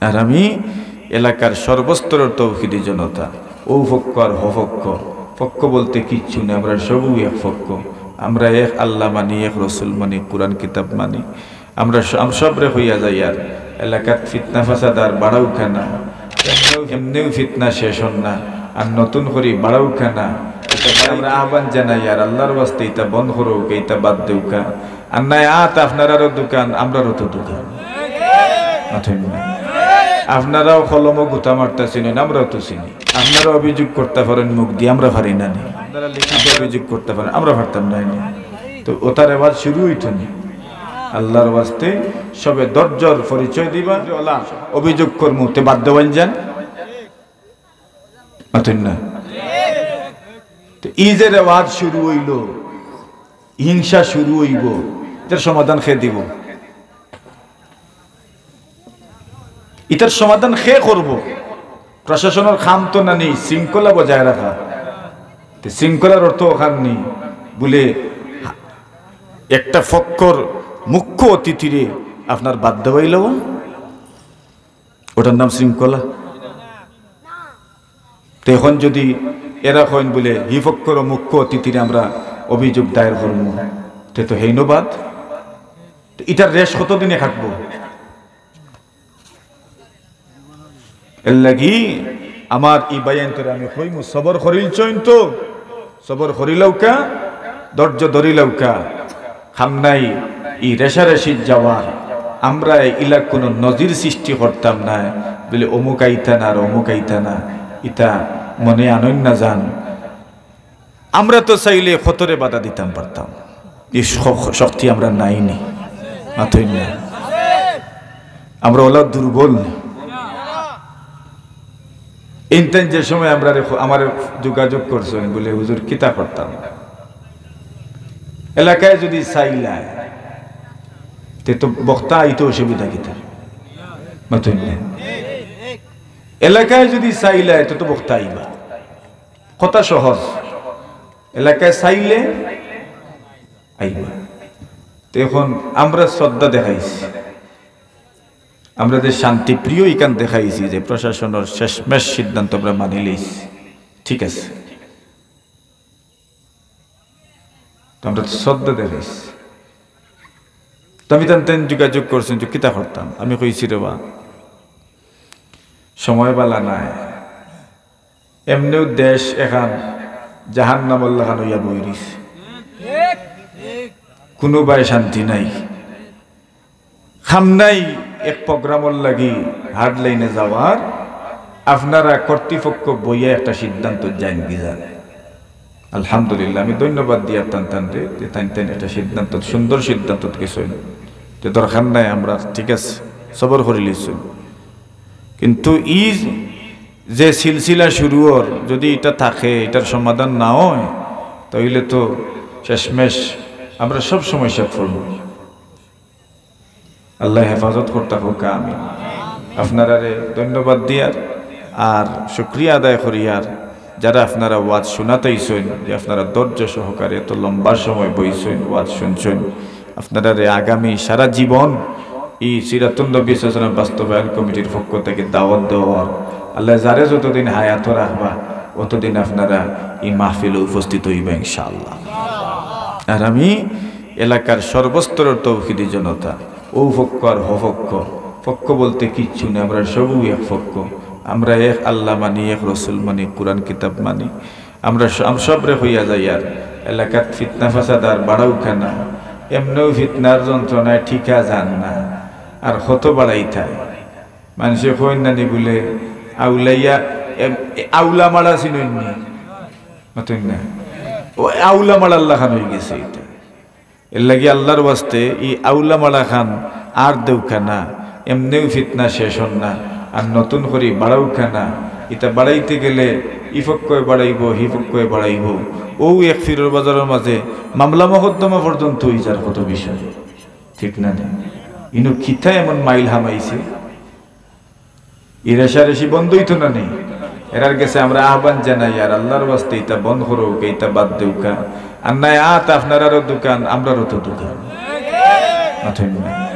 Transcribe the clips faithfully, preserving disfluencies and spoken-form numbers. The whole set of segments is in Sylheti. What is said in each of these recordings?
আর আমি এলাকার সর্বস্তরের তৌহিদি জনতা, ও পক্ষ আর হ পক্ষ, পক্ষ বলতে কিচ্ছু নেই, আমরা সবউ এক পক্ষ। আমরা এক আল্লাহ মানি, এক রসুল মানি, কোরআন কিতাব মানি। আমরা স-, আম-, সবরে কইয়া যাইয়ার, এলাকাত ফিতনা ফাসাদ আর বাড়াউক্কা না, এমনেউ, এমনেউ ফিতনা শেষ অর না, আর নতুন করি বাড়াউক্কা না। ইটা আমরা আহ্বান জানাইয়ার, আল্লাহর ওয়াস্তে ইটা বন্ধ করউক্কা, ইটা বাদ দেউক্কা। আর নায় আত আপনারারও দোকান, আমরারও তো দোকান। মাতইন না। আপনারাও কলমো গুতা মারতা চিনইন, আমরাও তো চিনি। আপনারা অভিযোগ করতা পারইন মুখ দি, আমরা পারি না নি। আপনারা লিখিত অভিযোগ করতা পারইন, আমরা পারতাম না নি। তো ওটা রেওয়াজ শুরু অইতো নি। আল্লাহর ওয়াস্তে সবে ধৈর্যর পরিচয় দিবা। অভিযোগ করমু, তে বাদ দেওয়াইন যান। মাতইন না। তো ই যে রেওয়াজ শুরু অইলো, হিংসা শুরু অইবো, ইটার সমাধান কে দিবো? ইটার সমাধান কে করবো? প্রশাসনর কাম তো নানি শৃঙ্খলা বজায় রাখা। তে শৃঙ্খলার অর্থ অখান নি বুলে একটা পক্ষর মুখ্য অতিথিরে আপনার বাদ দেওয়াইলা, ওটার নাম শৃঙ্খলা? তে এখন যদি এরা কইন বুলে হি পক্ষর মুখ্য অতিথিরে আমরা অভিযোগ দায়ের করমু, তে তো হেইনও বাদ। তে ইটার রেশ কতদিনে কাটবো? এরলাগি আমার ই ভাইয়াইন্তরে আমি কইমু, সবর করিলছইন তো, সবর করিলাউক্কা, ধৈর্য ধরিলাউক্কা। কাম নাই ই রেশারেশিত যাওয়ার। আমরা ইলা কুনু নজির সৃষ্টি করতাম না, বুলে অমুক আইতা না আর অমুক আইতা না, ইতা মনে আনইন না যান। আমরা তো চাইলে কতরে বাধা দিতাম পারতাম, ই শ-, শক্তি আমরার নাই নি, মাতইন না। আমরা অলা দুর্বল নি। ইনতাইন যে সময় আমরারে খ-, আমারে যোগাযোগ করছইন বুলে, "হুজুর, কিতা করতাম?" এলাকায় যদি চাইলায়, তে তো বক্তা আইতো অসুবিধা কিতা? মাতইন না। এলাকায় যদি চাইলায়, তে তো বক্তা আইবা। কথা সহজ, এলাকায় চাইলে আইবা। তো এখন আমরা শ্রদ্ধা দেখাইছি, আমরা যে শান্তিপ্রিয় ইখান দেখাইছি, যে প্রশাসনর শেষমেশ সিদ্ধান্ত আমরা মানি লইছি, ঠিক আছে, তো আমরা তো শ্রদ্ধা দেখাইছি। তো আমি তান তান যোগাযোগ করছইন যে কিতা করতাম, আমি কইছি, "রে বা, সময় বালা নাই, এমনেউ দেশ এখান জাহান্নামর লাখান অইয়া বই রইছে, কুনুবায় শান্তি নাই, কাম নাই এক প্রোগ্রামর লাগি হার্ড লাইনে যাওয়ার, আপনারা কর্তৃপক্ষ বইয়া একটা সিদ্ধান্ত যাইন কি যান।" আলহামদুলিল্লাহ, আমি ধন্যবাদ দিয়ার তান তানরে যে তাইন তাইন একটা সিদ্ধান্ত, সুন্দর সিদ্ধান্ত গেছইন যে দরকার নাই, আমরা ঠিক আছে, সবর করি লইছইন। কিন্তু ই যে সিলসিলা শুরু অর, যদি ইটা থাকে, ইটার সমাধান না অয়, তাইলে তো শেষমেশ আমরা সব সমস্যাত পড়মু। আল্লায় হেফাজত করতা হউক্কা, আমিন। আপনারারে ধন্যবাদ দিয়ার আর শুকরিয়া আদায় করিয়ার, যারা আপনারা ওয়াজ শুনাত আইছইন, যে আপনারা ধৈর্য সহকারে এত লম্বা সময় বইছইন, ওয়াজ শুনছইন, আপনারারে আগামী সারা জীবন ই সিরাতুন নবী সাল্লাল্লাহু আলাইহি ওয়াসাল্লাম বাস্তবায়ন কমিটির পক্ষ থাকি দাওয়াত দেওয়া অর। আল্লায় যারে যতদিন হায়াত রাখবা, অতদিন আপনারা ই মাহফিলো উপস্থিত অইবা ইনশাআল্লাহ। আর আমি এলাকার সর্বস্তরের তৌহিদি জনতা, ও পক্ষ আর হ পক্ষ, পক্ষ বলতে কিচ্ছু নেই, আমরা সবউ এক পক্ষ। আমরা এক আল্লাহ মানি, এক রসুল মানি, কোরআন কিতাব মানি। আমরা স-, আম-, সবরে কইয়া যাইয়ার, এলাকাত ফিতনা ফাসাদ আর বাড়াউক্কা না, এমনেউ ফিতনার যন্ত্রণায় ঠিকা যার না, আর কত বাড়াইতায়। মানষে কইন না নি বুলে, আউলাইয়া, এম-, এ-, আউলা মারা চিনইন নি? মাতইন না। ও আউলা মারার লাখান অইগেছে ইটা। এরলাগি আল্লার ওয়াস্তে ই আউলা মারাখান আর দেউক্কা না, এমনেউ ফিতনা শেষ অর না, আর নতুন করি বাড়াউক্কা না। ইতা বাড়াইতে গেলে ই পক্ষয় বাড়াইবো, হি পক্ষয় বাড়াইবো। অউ এক ফিরর বাজারর মাঝে মামলা মকদ্দমা পর্যন্ত অইযার কত বিষয়, ঠিক না নি? ইনো কিতা এমন মাইল হামাইছে? ই রেশারেশি বন্ধ অইতো না নি? এরার গেছে আমরা আহ্বান জানাই, আর আল্লার ওয়াস্তে ইতা বন্ধ করউক্কা, ইতা বাদ দেউক্কা। আর নায় আত আপনারারও দোকান, আমরারও তো দোকান। মাতইন না।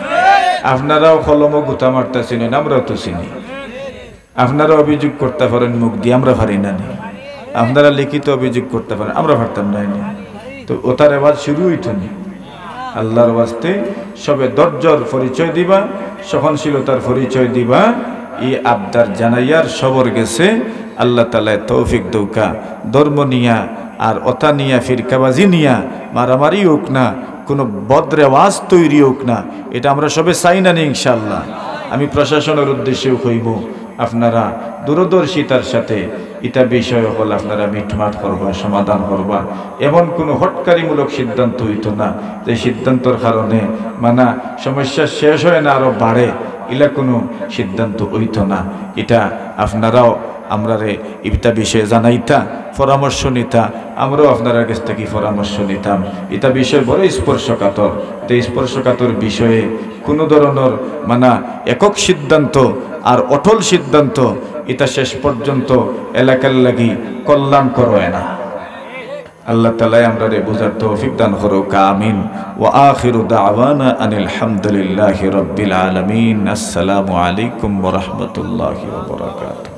আপনারাও কলমো গুতা মারতা চিনইন, আমরাও তো চিনি। আপনারা অভিযোগ করতা পারইন মুখ দি, আমরা পারি না নি? আপনারা লিখিত অভিযোগ করতা পারইন, আমরা পারতাম না নি? তো ওটা রেওয়াজ শুরু অইতো নি। আল্লাহর ওয়াস্তে সবে ধৈর্যর পরিচয় দিবা, সহনশীলতার পরিচয় দিবা। ই আবদার জানাইয়ার সবর গেছে। আল্লাহ তাআলায় তৌফিক দৌকা। ধর্ম নিয়া আর ওটা নিয়া, ফিরকাবাজি নিয়া মারামারি অউক না, কোনো বদ রেওয়াজ তৈরি অউক না, এটা আমরা সবে চাই না নি ইনশাআল্লাহ। আমি প্রশাসনের উদ্দেশ্যেও কইমু, আপনারা দূরদর্শিতার সাথে ইটা বিষয় অকল আপনারা মিটমাট করবা, সমাধান করবা। এমন কোনো হটকারিমূলক সিদ্ধান্ত অইতো না, যে সিদ্ধান্তর কারণে মানা সমস্যা শেষ অয় না, আরো বাড়ে, ইলা কোনো সিদ্ধান্ত অইতো না। ইটা আপনারাও আমরারে ইটা বিষয়ে জানাইতা, পরামর্শ নিতা, আমরাও আপনারার গেছ থাকি পরামর্শ নিতাম। ইটা বিষয় বড় স্পর্শকাতর। তে স্পর্শকাতর বিষয়ে কোনো ধরনর মানা একক সিদ্ধান্ত আর অটল সিদ্ধান্ত ইটা শেষ পর্যন্ত এলাকার লাগি কল্যাণকর অয় না। আল্লাহ তাআলায় আমরারে বুঝার তৌফিক দান করুক, আমিন। ওয়া আখিরু দাওয়ানা আনিল হামদুলিল্লাহি রাব্বিল আলামিন। আসসালামু আলাইকুম ওয়া রাহমাতুল্লাহি ওয়া বারাকাতুহু।